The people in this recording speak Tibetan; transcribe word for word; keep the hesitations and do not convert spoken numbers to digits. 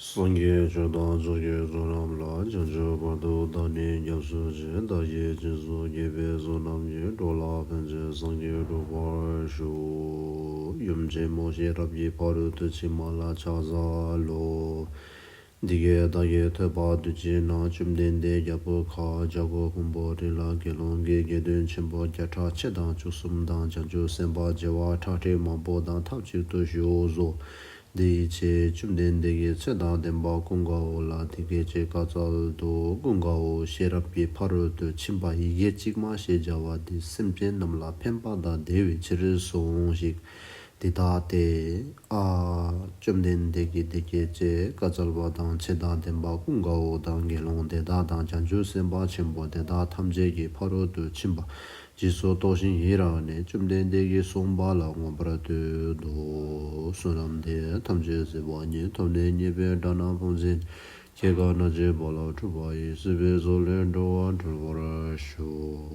སངས་རྒྱས་ཆོས་དང་ཕྱོགས་བཅུའི་བསོད་ནམས་ལ། བྱང་ཆུབ་བར་དུ་བདག་ནི་སྐྱབས་སུ་མཆི། བདག་གིས་སྦྱིན་སོགས་བགྱིས་པའི་བསོད་ནམས་ཀྱིས། འགྲོ་ལ་ཕན་ཕྱིར་སངས་རྒྱས་འགྲུབ་པར་ཤོག། ཡུམ་ཆེན་མོ་ཤེས་རབ་ཀྱི་ཕ་རོལ་ཏུ་ཕྱིན་པ་ལ་ཕྱག་འཚལ་ལོ། འདི་སྐད་བདག་གིས་ཐོས་པ་དུས་གཅིག་ན། བཅོམ་ལྡན་འདས་རྒྱལ་པོའི་ཁབ་བྱ་རྒོད་ཕུང་པོའི་རི་ལ་དགེ་སློང་གི་དགེ་འདུན་ཆེན་པོ་བརྒྱ་ཕྲག་ཕྱེད་དང་བཅུ་གསུམ་དང་བྱང་ཆུབ་སེམས་དཔའ་བྱེ་བ་ཁྲག་ཁྲིག་མང་པོ་དང་ཐབས་གཅིག་ཏུ་བཞུགས་སོ། འདི་ཡི་ཚེ་བཅོམ་ལྡན་འདས་ཀྱིས་ཚེ་དང་ལྡན་པ་ཀུན་དགའ་བོ་ལ་འདི་སྐད་ཅེས་བཀའ་སྩལ་ཏོ། ཀུན་དགའ་བོ། ཤེས་རབ་ཀྱི་ཕ་རོལ་ཏུ་ཕྱིན་པ་ཡི་གེ་གཅིག་མ་ཞེས་བྱ་བ་འདི་སེམས་ཅན་རྣམས་ལ་ཕན་པ་དང་བདེ་བའི་ཕྱིར་གསུངས་ཤིག། འདི་ལྟ་སྟེ། ཨ། བཅོམ་ལྡན་འདས་ཀྱིས་འདི་སྐད་ཅེས་བཀའ་སྩལ་པ་དང་། ཚེ་དང་ལྡན་པ་ཀུན་དགའ་བོ་དང་། དགེ་སློང་དེ་དག་དང་། བྱང་ཆུབ་སེམས་དཔའ་ཆེན་པོ་དེ་དག་ཐམས་ཅད་ཀྱི་ཕ་རོལ་ཏུ་ཕྱིན་པ་རྗེས་སུ་རྟོགས་ཤིང་ཡི་རང་ནས། བཅོམ་ལྡན་འདས་ཀྱིས་གསུངས་པ་ལ་མངོན་པར་བསྟོད་དོ། བསོད་ནམས་དེ་ཐམས་ཅད་གཟིགས་པ་ཉིད། ཐོབ་ནས་ཉེས་པའི་དགྲ་རྣམས་ཕམ་བྱས་ནས། སྐྱེ་རྒ་ན་འཆིའི་རྦ་རླབས་འཁྲུགས་པ་ཡི། སྲིད་པའི་མཚོ་ལས་འགྲོ་བ་སྒྲོལ་བར་ཤོག།